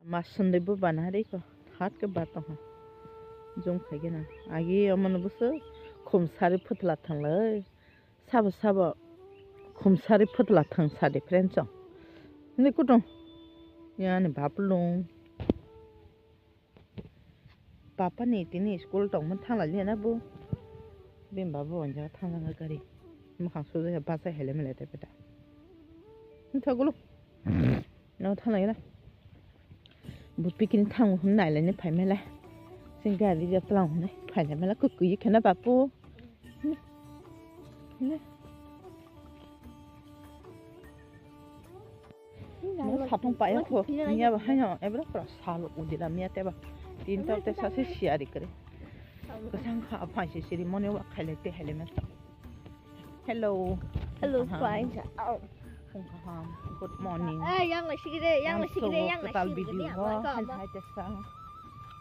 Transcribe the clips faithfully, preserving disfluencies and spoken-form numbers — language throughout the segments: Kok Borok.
Mas sundai bo bana hari ko, hat ke ba tong ha. Jom khai gena. Agi omo no busu khum sari phutla thang lai. Sabo sabo khum sari phutla thang sa de friend chong. Ni kutung. Ya ni bap lung. Papa ni tini school tongmani thangla liya na bo. Bini baba bo onjak thangla gari. Mukhang sujak ya bachai helmet le tepe ta. Wngkha gulu. No thangla gana. Bo picnic thang hwn nai le ni phai mele. Sing gari ja tlang hwn phai le mele kukui khena bapu. Mo satung paya ko. Miya ba haino ebra pro salo udila miya teba. Tin ta te sase siari kare. Kasang kha aphai se siri mone wa khaile te hele me. Hello. Hello, Kaham. Fine. Oh. Kaham. Good morning. Eh, yang lagi sih gede, yang lagi sih gede, yang lagi sih gede. Video. Hai, hai, tesang.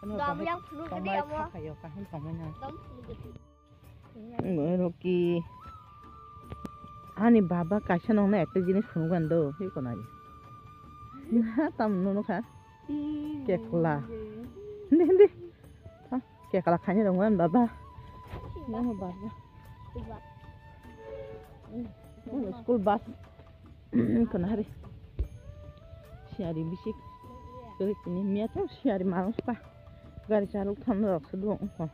Kamu yang perlu gede, kamu. Kayo kaham kamu na. Kamu perlu gede. Rocky. Ani baba kaisa nongna ekta jinis phunukgani do, hi konari. Na tam nono kha? Kekla. Hindi, hindi. Ha, kekla khaina rongwan baba. Nono baba. School bus. Kono hari. Siari bisik. Kiri kini miya to siari malang suka. Gari charuk tham rok sudu ko.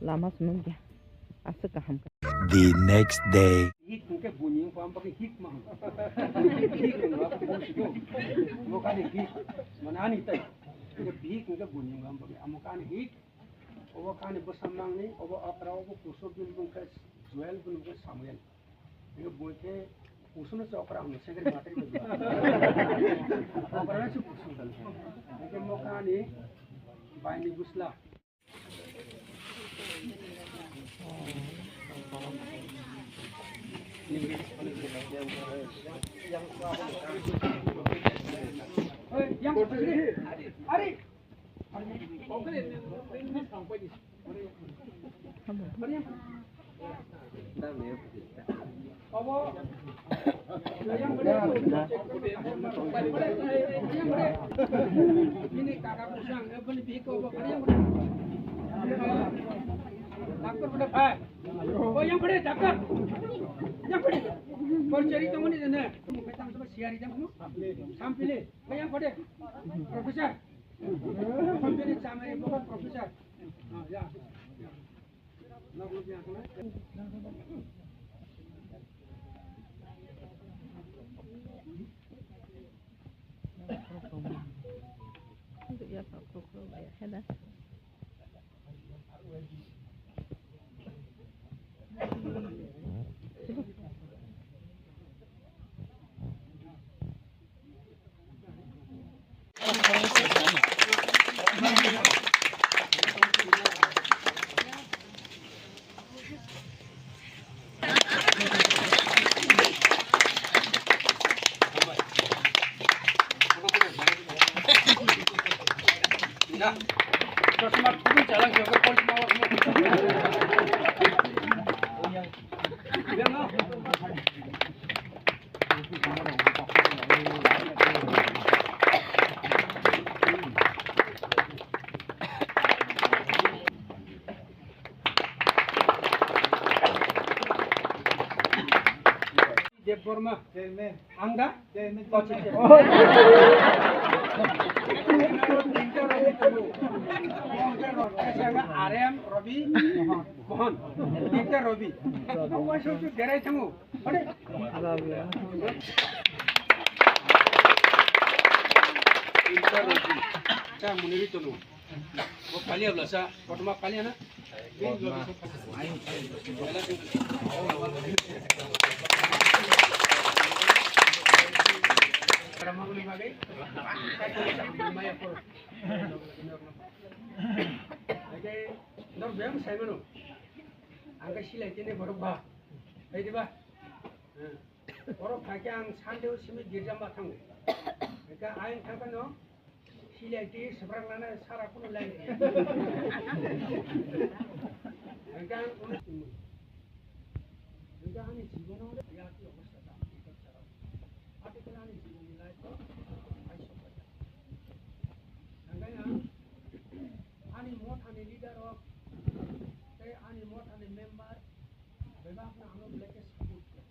Lama sunung dia. Asa kaham ka. The next day. Hik hingke bunyung pam pakai hik mah. Hik hingke bunyung pam pakai amo kani hik. Obo kani bwswmangni, obo okra, obo kusuk bini bumung khe Joel, bini bumung khe Samuel. Bini bumung khe kusukno se okra hwnwi segri matri khe. Okra se kusuk. Hingke mo kani baini bwsla. Yang, yang, ari. Professor. Company chamari bukan professor. Ah, ya. Nok nok yang kena. Debbarma. Chairman. Ang da? Chairman. Oh, chairman. Tinta Robi tongo. Tinta Robi. Tinta Robi. Ang waisa tu derai tongo. Ore. Tinta Robi. Cha muniri tongo. O kaliya bwlasa, kotorma kaliya na? Norok bebak sai mano. Ang khe silai tini borok ba. Hai di ba? Borok phai khe ang Sunday o simi girja ma thango. Hai khe ayang thang phano. Silai twi swprak lana sara kunu lai. Hwnkhe ang uno tongmani. Hwnkhe ani jibono ya ki obostha ta, ani jibo ni life o, ai sokha ta. Leader rok tei ani mothani member bebakno ano belai khe support khlaio.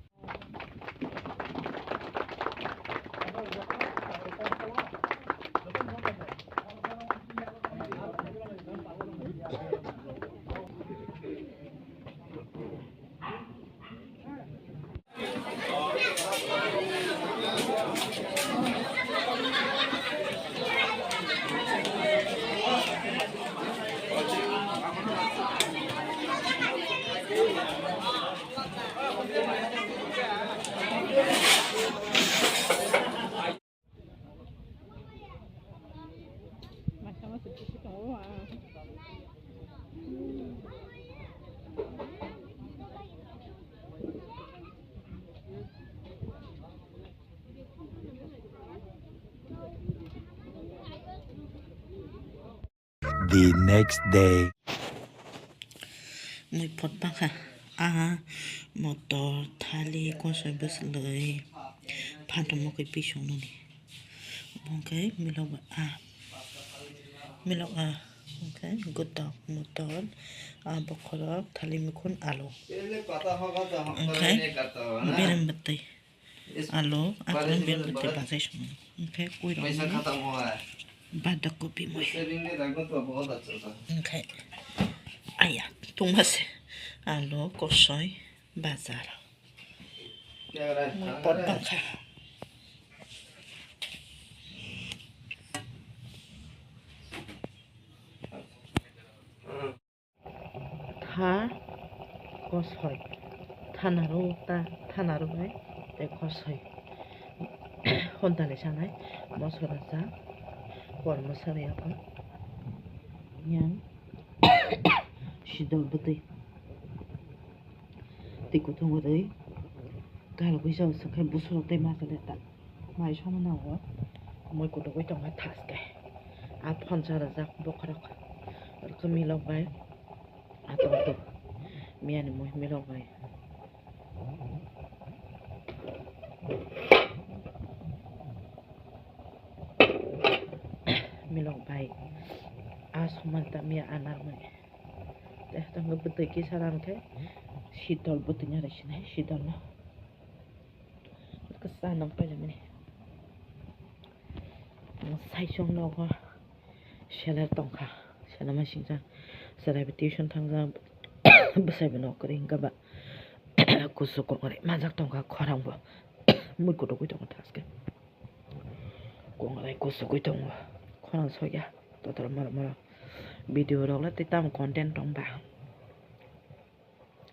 The next day. Mui pot bangkha. Aha motor, thali, kosoi, bwswlwi, phantok mokoi, pisong noni. Omo khe milok a, milok a, omo khe gutok, motor, a bokhorok, thali, mikhun, alu. Omo khe berem bwtwi. Alo, akwlwng bel bwtwi bazai songno. Omo khe kwrwngni badhakopi mui. Omo khe aya tongma se alo kosoi bazar. Mui pot bangkha. Tha kosoi, thanaro ta, thanaro bai tei kosoi. Hontani sanai, moso rajak, kormo sari ako. Yang sidol bwtwi. Tei kutung bwtwi. Kalugwi jao swkhe busurok tei masa de ta. Mai sono nango. Mui kutugwi tongkha thaske. A phonsa rwjak bokhorok. Rwkhe milok bai. A tongtwk. Miyani mui milok bai. Milok bai. A soman ta miya a narmani. Tei tongkhe bwtwi kisa rang khe. Sidol bwtwi nari sinai sidol no. Kwsa nang pailai mani. Saisong nogo seller tongkha. Seller masingcha. Chwrai bo tuition thangjak. Bwsai bo nok kwrwi hwnkhe ba. Kusu kok ri majak tongkha khorang bo. Mui kutukwi tongo thaske. Kongrai kuchugwi tongo. Khorang soya. Totor moro moro. Video rok le tei tamo content tong ba.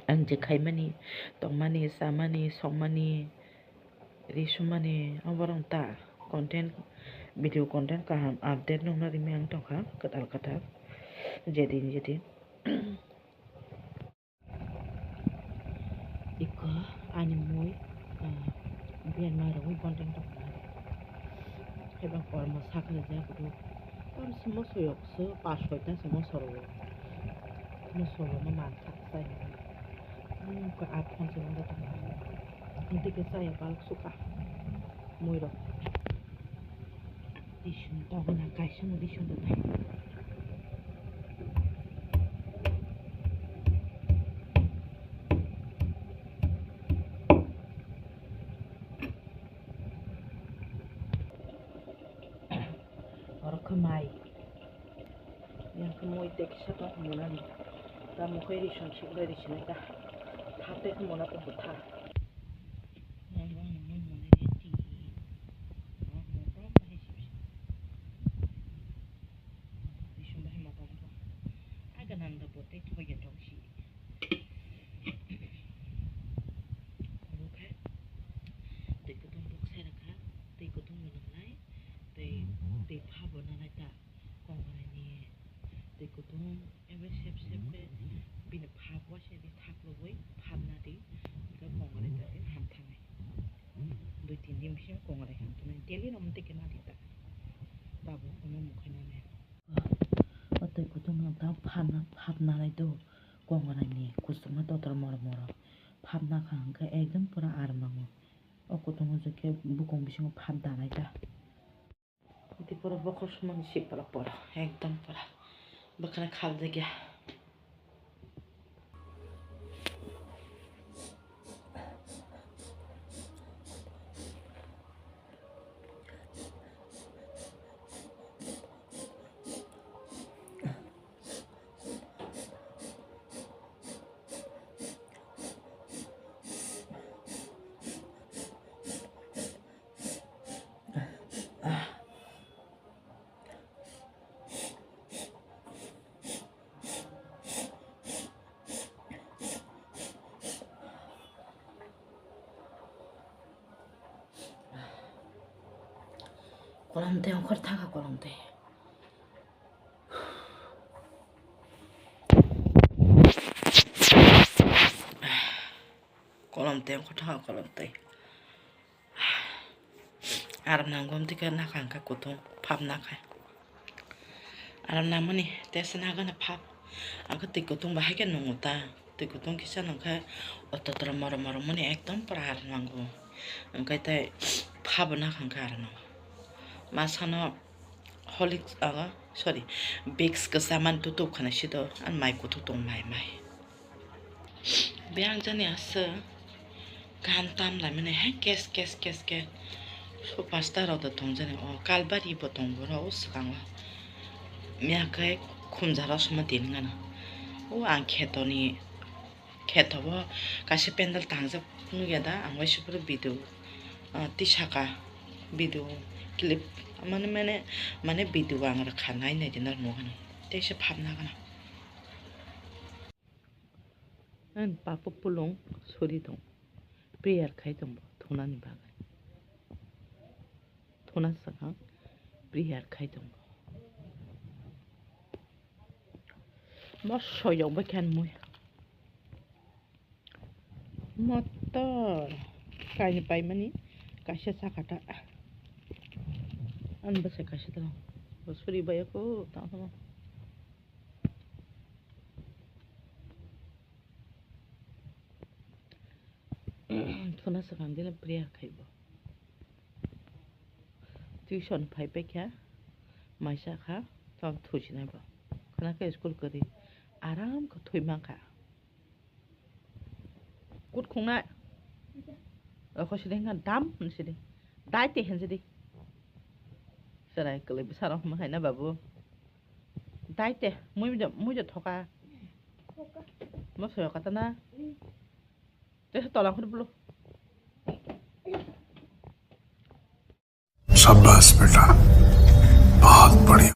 Ang je khaimani, tongmani, chamani, songmani, ri sumani, oborok ta content, video content kaham update nukna rimwi ang tongkha kwtal kwtal. Jedin jedin. Iko ani mui, ah, berma rwui bonding tongmani. Haiba kormo sakha rijak bwdw. Tamsi moso yok se pas soita se moso rwo. Moso rwno mantha chai. Hmm, ko a phone se wngda tongmani. Hwnkhe chaya balok sukha. Mui rok. Disum togona kaisa no disum tongthai. Oro khe mai. Yang khe mui tei kisa tong mwnani. Tamo khe risong sikle risinai ta. Tha tei khe mona tong bwtha. Yang bo ani mui mwnai ready. Bo motom bahai sibsi. Risong bahai motom bo. Aga nang da bo tei thoya tong si. Oro khe twi kutung bok sai rwkha. Twi kutung bo nangnai. Tei, tei pha bo nangnai ta. Kongrai ni twi kutung ebe sep sep khe bini phap waisa di thak rwui phap na di, hwnkhe kongrai ta di ham thangnai. Dui tin din bisingo kongrai ham thangnai, daily no mtwi khe na di ta. Tabuk omo mukhai nanai. O twi kutung no ta phap na, phap nanai do kongrai ni kuchukma totor moro moro phap na kha hwnkhe ekdom pura ar mango. O kutung o je khe bukung bisingo phap danai ta. Tei pura bokhor sumani sik pura pura, ekdom pura. Bwkhwna khaljakya. Kolom tei ongkhor thaka kolom tei. Kolom tei ongkhor thaka kolom tei. Aram nango, amtwi khe nakha hwnkhe kutung phap nakha. Aram nangmani tesa nagana phap. Ang khe twi kutung bahai khe nungo ta. Twi kutung kisa nungkhe ototra morom morom mani ekdom pura aram nango. Hwnkhe tei phabo nakha hwnkhe aram nango. Masano Horlicks, aga, sorry, Vicks kwcham ani tutuk khana sido, ani mai kuthuk tong mai mai. Biyang jani aswk kahan tam lai mani hai kes kes kes kes. Superstar rok da tong jani o Kalbari bo tong boro o swkango. Miya khe khumjaro soma tini gana. O ang khetoni Kheto bo kaisa pendel tangjak nugya da, ang waisa phuru video, ah, tisaka video clip mane, mane, mane video ang rwkha nai nai di norok nugano teisa phap nagana. Ang papa pulung suri tong, prayer khai tong bo thunani bagwi. Thuna swkang prayer khai tong bo. Mo soyok bai khe mui. Motor kaini paimani kaisa sakata. Ani bwsai kaisa dwla. Bo suri bai ko tamo. Thuna swkang dile prayer khai bo. Tuition phai paikha, maisa kha, tamo thusinai bo. Khna khe school kwrwi, aram khe thwi mankha. Kut khungnai. Okho sidi hwnka dam hwn sidi. Dai te hwn sidi. Chwrai kwlwi bwsarok hwnma khaina babu. Dai te, mui do, mui do thoka. Mo soyo kata na. Te tola khur bulu. शाबाश बेटा, बहुत बढ़िया।